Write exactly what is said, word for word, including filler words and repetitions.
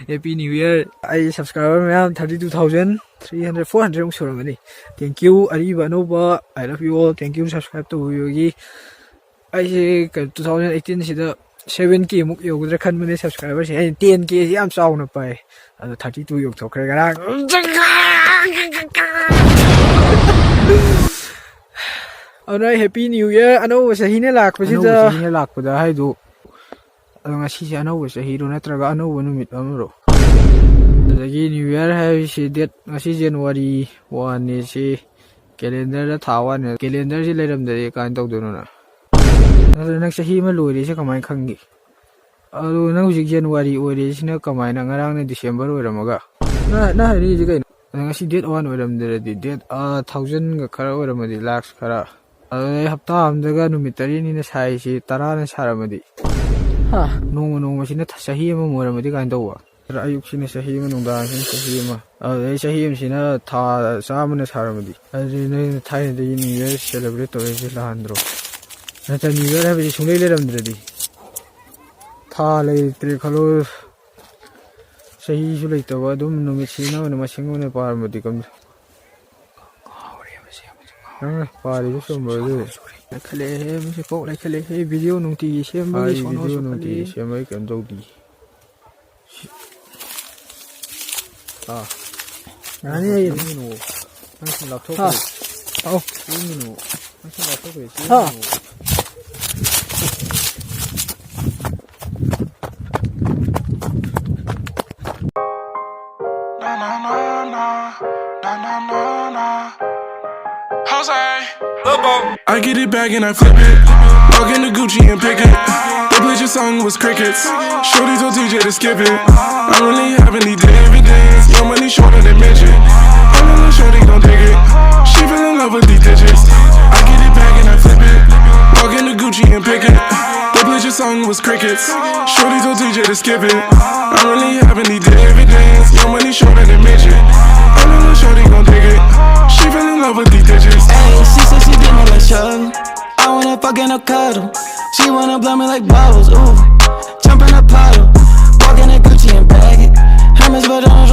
Happy New Year. ꯑꯩ subscriber ꯃꯌꯥꯝ thirty two thousand three hundred, four hundred ꯃꯨꯛ ꯁꯨꯔꯝꯃꯅꯤ꯫ Thank you ꯑꯔꯤꯕ ꯑꯅꯧꯕ, I love you all, thank you subscribe ꯇꯧꯕꯤꯕꯒꯤ꯫ ꯑꯩꯁꯦ ꯀꯩꯅꯣ two thousand eighteen ꯁꯤꯗ seven K ꯃꯨꯛ ꯌꯧꯒꯗ꯭ꯔꯥ ꯈꯟꯕꯅꯦ subscriberꯁꯦ꯫ ꯑꯩꯅ ten K ꯁꯤ ꯌꯥꯝ ꯆꯥꯎꯅ ꯄꯥꯏ, ꯑꯗꯣ thirty two ꯌꯧꯊꯣꯛꯈ꯭ꯔꯦ ꯉꯔꯥꯡ꯫ ꯑꯗꯨꯅ Happy New Year, ꯑꯅꯧꯕ ꯆꯍꯤꯅ ꯂꯥꯛꯄꯁꯤꯗ꯫ ꯑꯅꯧꯕ ꯆꯍꯤꯅ ꯂꯥꯛꯄꯗ ꯍꯥꯏꯗꯨ, ꯑꯗꯣ ꯉꯁꯤꯁꯦ ꯑꯅꯧꯕ ꯆꯍꯤꯔꯣ ꯅꯠꯇ꯭ꯔꯒ ꯑꯅꯧꯕ ꯅꯨꯃꯤꯠ ꯑꯃꯔꯣ? ꯑꯗꯒꯤ New Year ꯍꯥꯏꯔꯤꯁꯤ date, ꯉꯁꯤ January one ꯅꯦ, ꯁꯤ calendarꯗ ꯊꯥ one ꯅꯦ꯫ Calendarꯁꯤ ꯂꯩꯔꯝꯗ꯭ꯔꯗꯤ ꯀꯃꯥꯏꯅ ꯇꯧꯗꯣꯏꯅꯣ ꯅꯪ? ꯑꯗꯨ ꯅꯪ ꯆꯍꯤ ꯑꯃ ꯂꯣꯏꯔꯦꯁꯦ ꯀꯃꯥꯏꯅ ꯈꯪꯒꯦ? ꯑꯗꯨ ꯅꯪ ꯍꯧꯖꯤꯛ January ꯑꯣꯏꯔꯦꯁꯤꯅ ꯀꯃꯥꯏꯅ? ꯉꯔꯥꯡꯅ December ꯑꯣꯏꯔꯝꯃꯒ꯫ ꯅꯪ, ꯅꯪ ꯍꯥꯏꯅꯤꯡꯉꯤꯁꯦ ꯀꯩꯅꯣ? ꯑꯗꯣ ꯉꯁꯤ date one ꯑꯣꯏꯔꯝꯗ꯭ꯔꯗꯤ date, ꯑꯥ, thousandꯒ ꯈꯔ ꯑꯣꯏꯔꯝꯃꯗꯤ, lakhs ꯈꯔ꯫ ꯑꯗꯨꯗꯩ ꯍꯞꯇꯥ ꯑꯃꯗꯒ ꯅꯨꯃꯤꯠ ꯇꯔꯦꯠꯅꯤꯅ ꯁꯥꯏꯁꯤ, ꯇꯔꯥꯅ ꯁꯥꯔꯝꯃꯗꯤ꯫ ꯍꯥ? ꯅꯣꯡꯃ ꯅꯣꯡꯃꯁꯤꯅ ꯊ-, ꯆꯍꯤ ꯑꯃꯃꯝ ꯑꯣꯏꯔꯝꯃꯗꯤ ꯀꯃꯥꯏꯅ ꯇꯧꯕ? ꯑꯌꯨꯛꯁꯤꯅ ꯆꯍꯤ ꯑꯃ, ꯅꯨꯡꯗꯥꯡꯁꯤꯅ ꯆꯍꯤ ꯑꯃ, ꯑꯗꯨꯗꯩ ꯆꯍꯤ ꯑꯃꯁꯤꯅ ꯊꯥ ꯆꯥꯝꯃꯅ ꯁꯥꯔꯝꯃꯗꯤ, ꯑꯗꯨꯗꯤ ꯅꯣꯏꯅ ꯊꯥꯏꯅꯗꯒꯤ New Year celebrate ꯇꯧꯔꯛꯏꯁꯦ ꯂꯥꯟꯗ꯭ꯔꯣ? ꯅꯠꯇ꯭ꯔ New Year ꯍꯥꯏꯕꯁꯤ ꯁꯨꯡꯂꯩ ꯂꯩꯔꯝꯗ꯭ꯔꯗꯤ? ꯊꯥ ꯂꯩꯇ꯭ꯔꯦ ꯈꯜꯂꯣ, ꯆꯍꯤꯁꯨ ꯂꯩꯇꯕ, ꯑꯗꯨꯝ ꯅꯨꯃꯤꯠꯁꯤꯅ ꯑꯣꯏꯅ ꯃꯁꯤꯡ ꯑꯣꯏꯅ ꯄꯥꯔꯝꯃꯗꯤ ꯀꯝ-, ꯅꯪꯅ ꯄꯥꯔꯤꯗꯨ ꯆꯨꯝꯕ꯭ꯔꯣ ꯑꯗꯨ? ꯂꯩꯈꯠꯂꯛꯑꯦꯍꯦ, ꯃꯁꯤ ꯀꯣꯛ ꯂꯩꯈꯠꯂꯛꯑꯦꯍꯦ, video ꯅꯨꯡꯇꯤꯒꯤ ꯁꯦꯝꯕꯒꯤ ꯑꯩ ꯁꯣꯅꯣ video ꯁꯨꯈꯠꯂꯛꯑꯦ꯫ ꯅꯨꯡꯇꯤꯒꯤ ꯁꯦꯝꯕ ꯑꯩ ꯀꯩꯝ ꯇꯧꯗꯦ꯫ ꯑꯥ꯫ ꯌꯥꯅꯤ, ꯑꯩ ꯌꯦꯡꯉꯤꯅꯣ? ꯅꯪ ꯁꯨꯝ ꯂꯥꯞꯊꯣꯛꯈ꯭ꯔꯦ꯫ ꯍꯥ? ꯑꯧ꯫ ꯌꯦꯡꯉꯤꯅꯣ? ꯅꯪ ꯁꯨꯝ ꯂꯥꯞꯊꯣꯛꯈ꯭ꯔꯦ꯫ ꯍꯥ? ꯌꯦꯡꯉꯤꯅꯣ? I get it back and I flip it. Walk into Gucci and pick it. They played your song, it was crickets. Shorty told T J to skip it. I don't really have any dividends. Your money shorter than midget. I know the shorty don't dig it. She fell in love with these digits. I get it back and I flip it. Walk into Gucci and pick it. They played your song, it was crickets. Shorty told T J to skip it. I don't really have any dividends. Your money shorter than midget. I know the shorty gon' dig it. She fell in love with these digits. Ayy, she said she didn't wanna show. I wanna fuck in a cuddle. She wanna blow me like bubbles, ooh. Jump in a puddle. Walk in a Gucci and bag it. Miss, but don't